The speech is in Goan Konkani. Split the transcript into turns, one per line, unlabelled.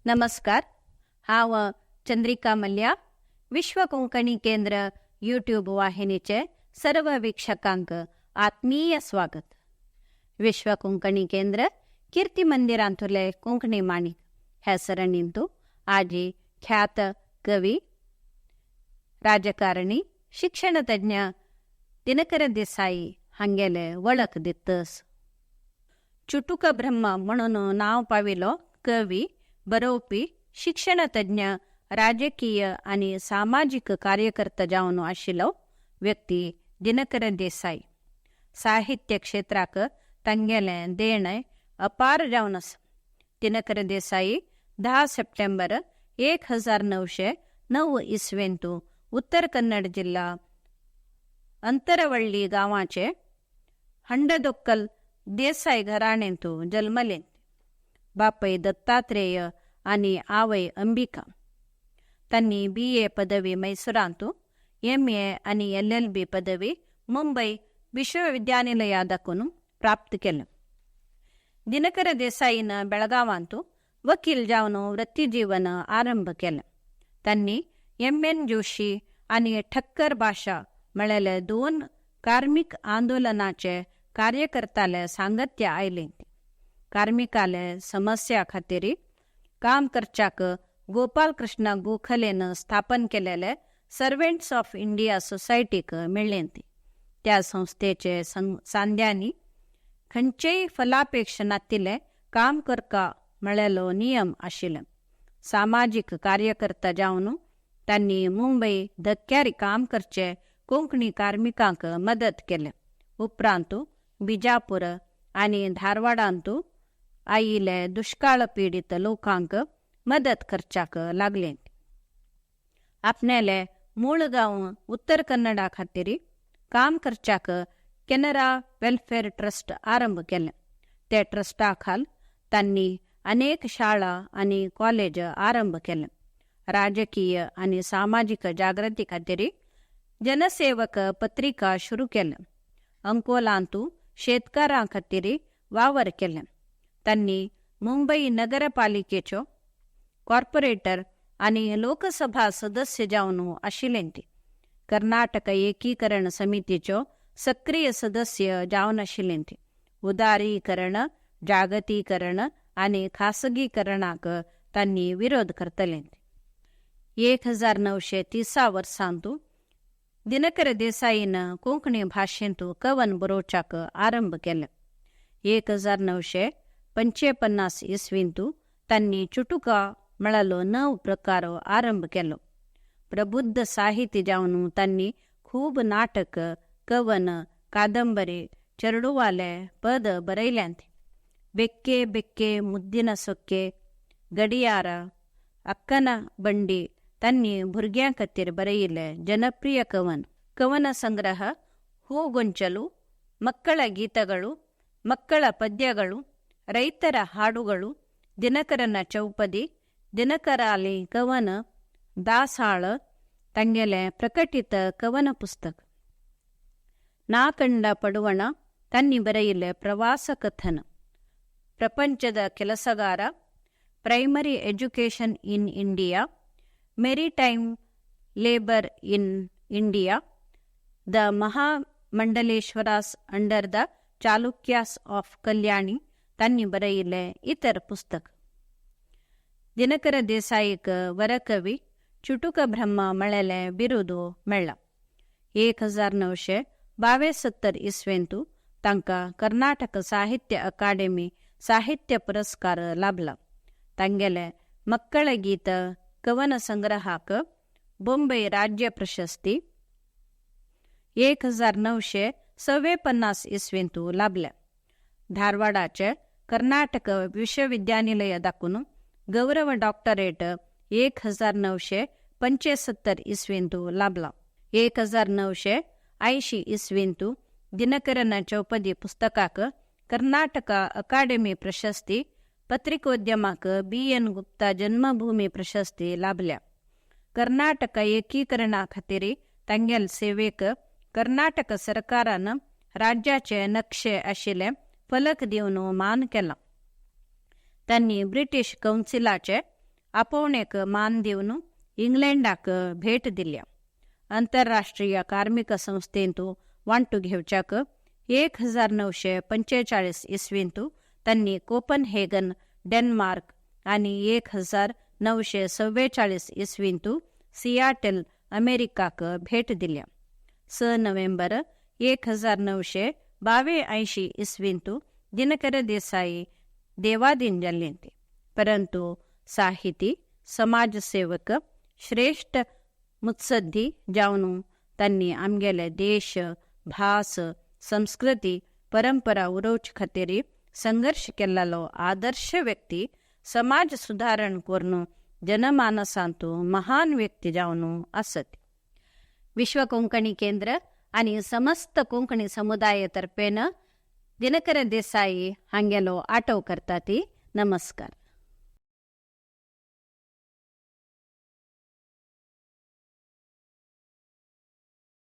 नमस्कार. हांव चंद्रिका मल्या, विश्व कोंकणी केंद्र यूट्यूब वाहिनीचे सर्व वीक्षकांक आत्मीय स्वागत. विश्व कोंकणी केंद्र कीर्ती मंदिरांतुले कोंकणी माणिक ह्या सरणींतु आजी ख्यात कवी, राजकारणी, शिक्षणतज्ञ दिनकर देसाई हांगेले वळख दितस. चुटुक ब्रह्म म्हणून नांव पाविलो कवी, बरोवपी, शिक्षणतज्ञ, राजकीय आनी सामाजीक कार्यकर्ता जावन आशिल्लो व्यक्ती दिनकर देसाई. साहित्य क्षेत्राक तांगेलें देणें अपार जावन आसा. दिनकर देसाई 10 सप्टेंबर 1909 इसवेंतु उत्तर कन्नड जिल्हा अंतरवಳ್ಳಿ गांवाचे हंडदೊಕ್ಕಲ್ देसाई घराणेंतु जल्मले. बापय दत्तात्रेय आनी आवय अंबिका. तांणी बी.ए. पदवी मैसुरांतु, एम.ए. आनी एल.एल.बी. पदवी मुंबई विश्वविद्यानिलयादाकून प्राप्त केले. दिनकर देसाईन बेळगावांतु वकील जावन वृत्तीजीवन आरंभ केलें. तांणी एम एन जोशी आनी ठक्कर भाशा म्हळेले दोन कार्मिक आंदोलनाचे कार्यकर्त्याले सांगत्य आयले. कार्मिकाले समस्या खातीर काम करच्याक गोपाल कृष्ण गोखलेन स्थापन केलेले सर्वेंट्स ऑफ इंडिया सोसायटीक मेळ्ळें. त्या संस्थेचे सांद्यांनी खंयचेय फलापेक्ष नातिल्लें काम करका म्हळेलो नियम आशिल्लो. सामाजीक कार्यकर्ता जावन तांणी मुंबय धक्क्यार काम करचे कोंकणी कार्मिकांक मदत केले. उपरांत बिजापूर आनी धारवाडांतु आयिल्ले दुष्काळ पीडित लोकांक मदत करच्याक लागले. आपणाले मूळ गांव उत्तर कन्नडा खातीर काम करच्याक केनरा वेलफेअर ट्रस्ट आरंभ केलें. त्या ट्रस्टा खाल तांणी अनेक शाळा आनी कॉलेज आरंभ केले. राजकीय आनी सामाजीक जागृती खातीर जनसेवक पत्रिका सुरू केले. अंकोलांतु शेतकारां खातीर वावर केलें. तांणी मुंबई नगरपालिकेच्यो कॉर्पोरेटर आनी लोकसभा सदस्य जावन आशिल्ले. कर्नाटक एकीकरण समितीच्यो सक्रिय सदस्य जावन आशिल्ले. उदारीकरण, जागतीकरण आनी खासगीकरणाक तांणी विरोध करतले. 1930 वर्सांतु दिनकर देसाईन कोंकणी भाशेंतु कवन बरोवच्याक आरंभ केलें. 1955 इसवींतु तांणी चुटुका म्हळ्यालो नव प्रकार आरंभ केलो. प्रबुद्ध साहित्य जावन तांणी खूब नाटक, कवन, कादंबरी, चेरडुवाले पद बरयल्यांत. ಬೆಕ್ಕೆ ಬೆಕ್ಕೆ ಮುದ್ದಿನ ಸೊಕ್ಕೆ, ಗಡಿಯಾರ, ಅಕ್ಕನ ಬಂಡಿ तांणी भुरग्यां खातीर बरयिल्लें ಜನಪ್ರಿಯ ಕವನ. ಕವನ ಸಂಗ್ರಹ ಹೂಗೊಂಚಲು, ಮಕ್ಕಳ ಗೀತಗಳು, ಮಕ್ಕಳ ಪದ್ಯಗಳು, ರೈತರ ಹಾಡುಗಳು, ದಿನಕರನ ಚೌಪದಿ, ದಿನಕರಾಲಿ ಕವನ ದಾಸಾಳ ತಂಗೆಲೆ ಪ್ರಕಟಿತ ಕವನ ಪುಸ್ತಕ. ನಾಕಂಡ ಪಡುವಣ ತನ್ನಿ ಬರೆಯಿಲೆ ಪ್ರವಾಸ ಕಥನ. ಪ್ರಪಂಚದ ಕೆಲಸಗಾರ, Primary Education in India, Maritime Labour in India, The Mahamandaleshwaras under the Chalukyas of Kalyani तांणी बरयिल्लें इतर पुस्तक. दिनकर देसाईक वरकवी, चुटुक ब्रह्म म्हळेलें बिरुदू मेळ्ळां. 1972 इसवेंतु तांकां कर्नाटक साहित्य अकादेमी साहित्य पुरस्कार लाभला. तांगेले ಮಕ್ಕಳ ಗೀತ ಕವನ ಸಂಗ್ರಹಾक बॉम्बे राज्य प्रशस्ती 1956 इसवेंतु लाभल्या. धारवाडाचे कर्नाटक विश्वविद्यानिलय दाखून गौरव डॉक्टरेट 1975 इसवेंतु लाभला. 1980 इसवेंतु दिनकरನ ಚೌಪದಿ ಪುಸ್ತಕಾक कर्नाटक अकादेमी प्रशस्ती, पत्रिकोद्यमाक बी एन गुप्ता जन्मभूमी प्रशस्ती लाभल्या. कर्नाटक एकीकरणा खातीर तांगेल सेवेक कर्नाटक सरकारान राज्याचे नक्षे आशिल्ले फलक दिवन मान केला. तांणी ब्रिटीश कौन्सिलाचे आपोवण्याक मान दिवन इंग्लंडाक भेट दिल्या. आंतरराष्ट्रीय कार्मिक संस्थेंतु वांटू घेवच्याक 1945 इसवींतु तांणी कोपनहेगन, डेन्मार्क आनी 1944 इसवींतु सियाटल, अमेरिकाक भेट दिल्या. 6 नोव्हेंबर 1982 इसवींतु दिनकर देसाई देवाधीन जाल्ले. परंतु साहिती, समाजसेवक, श्रेष्ठ मुत्सद्दी जावन तांणी आमगेले देश, भास, संस्कृती, परंपरा उरोवचे खातीर संघर्ष केल्लो आदर्श व्यक्ती, समाज सुधारण करून जनमानसांतु महान व्यक्ती जावन आसत. विश्व कोंकणी केंद्र आनी समस्त कोंकणी समुदाय तर्फेन दिनकर देसाई हांगेलो आटव करता ती. नमस्कार.